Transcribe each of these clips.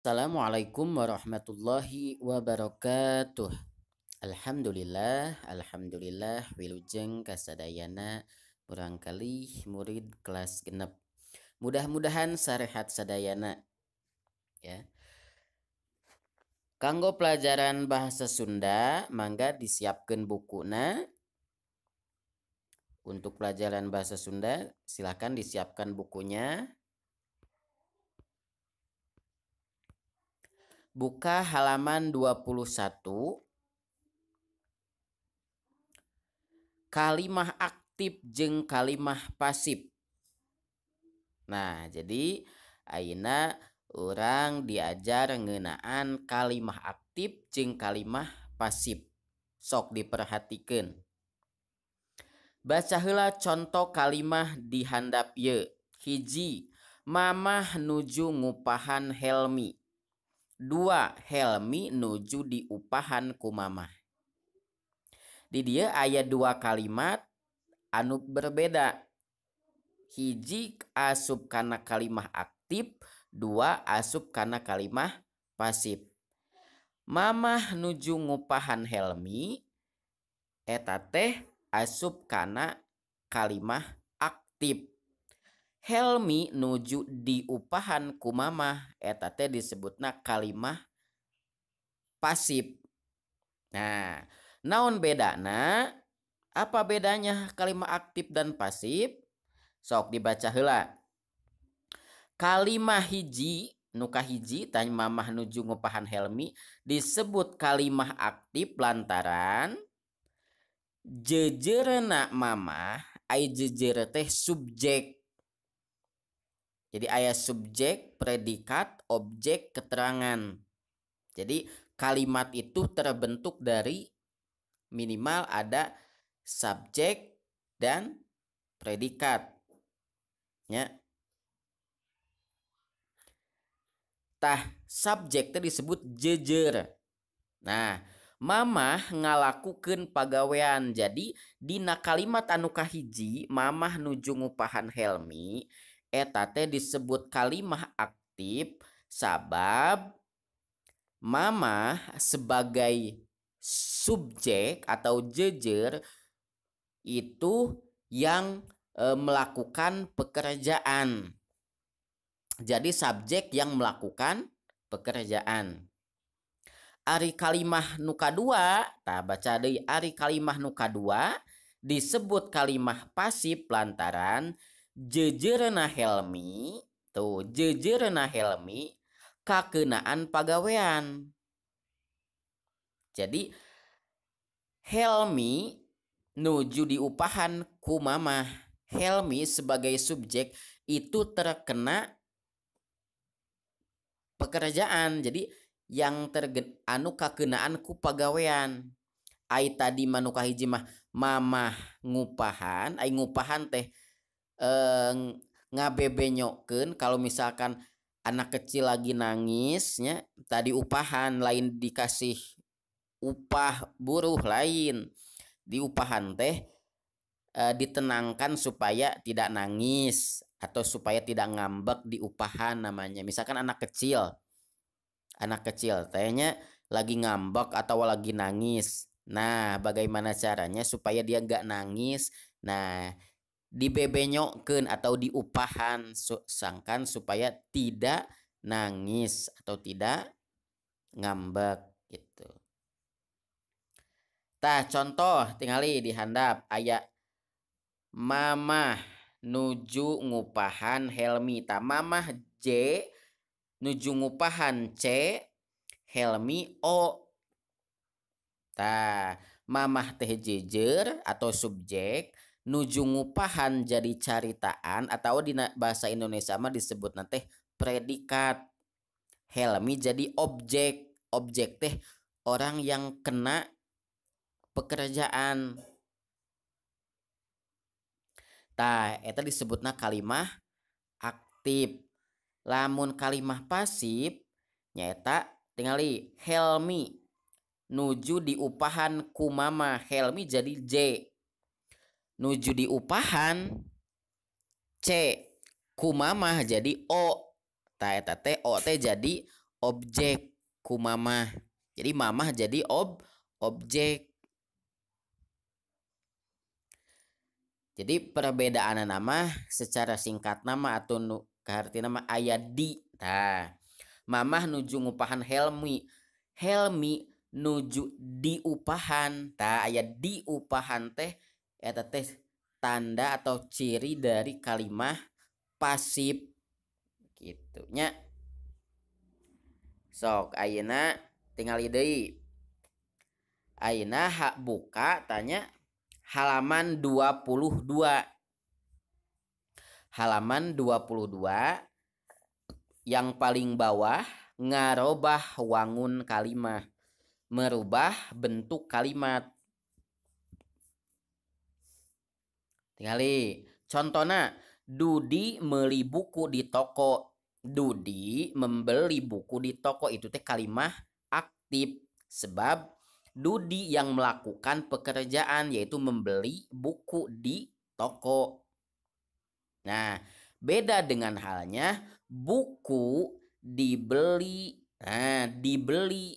Assalamualaikum warahmatullahi wabarakatuh. Alhamdulillah, alhamdulillah wilujeng kasadayana murangkalih murid kelas 6. Mudah-mudahan sarehat sadayana ya. Kanggo pelajaran bahasa Sunda mangga disiapkeun bukuna. Untuk pelajaran bahasa Sunda silakan disiapkan bukunya. Buka halaman 21. Kalimah aktif jeung kalimah pasif. Nah, jadi ayeuna urang diajar ngeunaan kalimah aktif jeung kalimah pasif. Sok diperhatikeun. Baca heula conto kalimah di handap ieu. 1, mamah nuju ngupahan Helmi. 2, Helmi nuju diupahan ku mamah. Di dieu aya 2 kalimat anu berbeda. 1 asup kana kalimah aktif, 2 asup kana kalimah pasif. Mamah nuju ngupahan Helmi eta teh asup kana kalimah aktif. Helmi nuju diupahan ku mamah eta teh disebutna kalimah pasif. Nah, naon bedana? Apa bedanya kalimah aktif dan pasif? Sok dibaca heula. Kalimah 1 nu kahiji tah mamah nuju ngupahan Helmi disebut kalimah aktif lantaran jejerna mamah ai jejer teh subjek. Jadi aya subjek, predikat, objek, keterangan. Jadi kalimat itu terbentuk dari minimal ada subjek dan predikat. Ya. Tah subjek teh disebut jejer. Nah, mamah ngalakukeun pagawean. Jadi dina kalimat anu kahiji mamah nuju ngupahan Helmi eta teh disebut kalimah aktif sabab mamah sebagai subjek atau jejer itu yang melakukan pekerjaan. Jadi subjek yang melakukan pekerjaan. Ari kalimah nu kadua, tah baca deui, ari kalimah nu kadua disebut kalimah pasif lantaran jejerna Helmi, tuh jejerna Helmi kakeunaan pagawean. Jadi Helmi nuju diupahan ku mamah. Helmi sebagai subjek itu terkena pekerjaan. Jadi yang anu kakeunaan ku pagawean. Ai tadi mah nu kahiji mah mamah ngupahan, ai ngupahan teh ngabebenyokeun kalau misalkan anak kecil lagi nangis nya, tadi upahan lain dikasih upah buruh lain. Diupahan teh ditenangkan supaya tidak nangis atau supaya tidak ngambek, diupahan namanya. Misalkan anak kecil tehnya lagi ngambek atau lagi nangis. Nah, bagaimana caranya supaya dia nggak nangis? Nah, dibebenyokeun atau diupahan sangkan supaya tidak nangis atau tidak ngambek gitu. Tah contoh tingali di handap aya mamah nuju ngupahan Helmi. Tah mamah J nuju ngupahan C, Helmi O. Tah mamah teh jejer atau subjek nuju ngupahan jadi caritaan atau di bahasa Indonesia mah disebut teh predikat. Helmi jadi objek. Objek teh orang yang kena pekerjaan. Tah eta disebutna kalimah aktif. Lamun kalimah pasif nyaeta tingali Helmi nuju diupahan ku mama. Helmi jadi J. Nuju diupahan C, ku mamah jadi O. Tah eta teh O teh jadi objek ku mamah. Jadi mamah jadi objek. Jadi perbedaan nama secara singkat nama atau nu kahartina mah aya di. Tah, mamah nuju ngupahan Helmi. Helmi nuju diupahan. Tah, aya diupahan teh eta teh tanda atau ciri dari kalimah pasif gitu nya. Sok ayeuna tingali deui. Ayeuna hak buka tanya halaman 22. Halaman 22 yang paling bawah ngarobah wangun kalimah, merubah bentuk kalimat. Tingali contohna, Dudi meuli buku di toko. Dudi membeli buku di toko itu teh kalimah aktif sebab Dudi yang melakukan pekerjaan yaitu membeli buku di toko. Nah, beda dengan halnya buku dibeli. Nah, dibeli.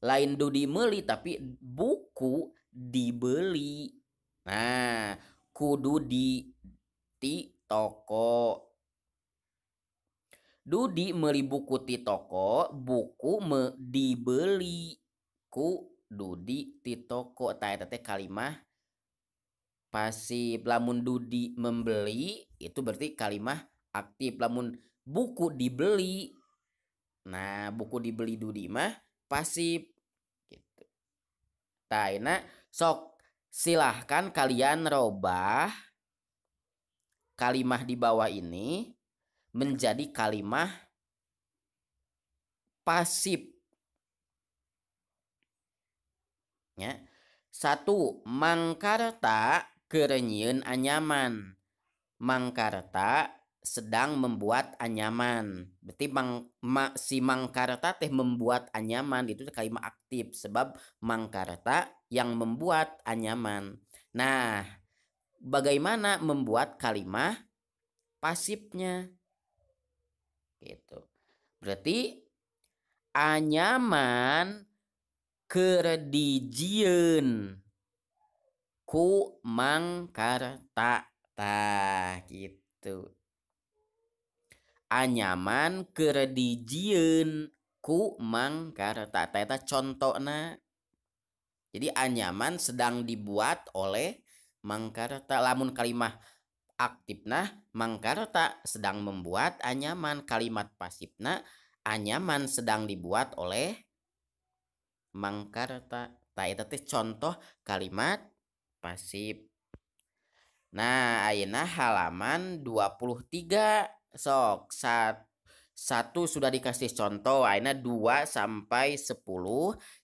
Lain Dudi meuli tapi buku dibeli. Nah, kudu di toko. Dudi meuli buku ti toko, buku dibeli ku Dudi ti toko. Tah eta teh kalimah pasif. Lamun Dudi membeli itu berarti kalimah aktif. Lamun buku dibeli, nah buku dibeli Dudi mah pasif gitu. Tah ayeuna sok silahkan kalian robah kalimah di bawah ini menjadi kalimah pasif. Ya. 1, Mangkarta keur nyieun anyaman. Mangkarta sedang membuat anyaman. Berarti si Mangkarta teh membuat anyaman itu kalimat aktif sebab Mangkarta yang membuat anyaman. Nah, bagaimana membuat kalimat pasifnya? Gitu. Berarti anyaman keur dijieun ku Mangkarta. Tah gitu. Anyaman keur dijieun ku Mangkarta. Tah eta contona. Jadi anyaman sedang dibuat oleh Mangkarta. Lamun kalimah aktifna Mangkarta sedang membuat anyaman, kalimat pasifna anyaman sedang dibuat oleh Mangkarta. Tah eta teh contoh kalimat pasif. Nah, ayeuna halaman 23. Sok 1 sudah dikasih contoh, ayeuna 2 sampai 10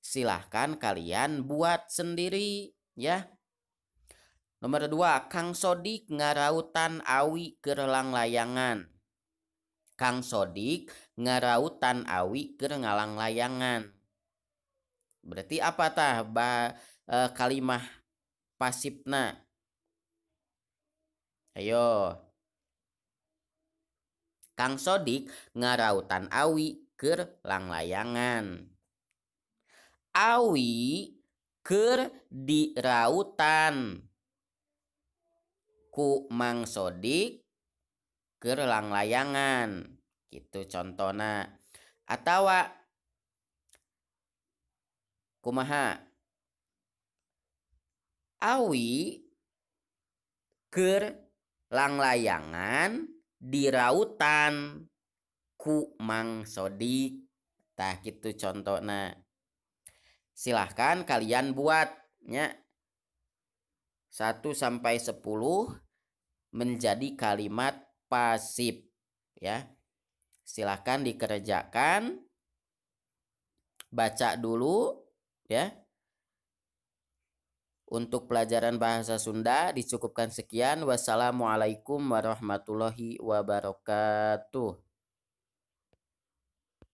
silahkan kalian buat sendiri ya. Nomor 2, Kang Sodik ngarautan awi keur langlayangan. Kang Sodik ngarautan awi keur ngalanglayangan. Berarti apa tah kalimah pasifna? Ayo. Kang Sodik ngarautan awi keur langlayangan. Awi keur dirautan ku Mang Sodik keur langlayangan. Gitu contona. Atawa kumaha? Awi keur langlayangan dirautan ku Mang Sodik. Tah gitu contona. Silahkan kalian buatnya 1 sampai 10 menjadi kalimat pasif ya. Silahkan dikerjakan. Baca dulu ya. Untuk pelajaran bahasa Sunda dicukupkan sekian. Wassalamualaikum warahmatullahi wabarakatuh.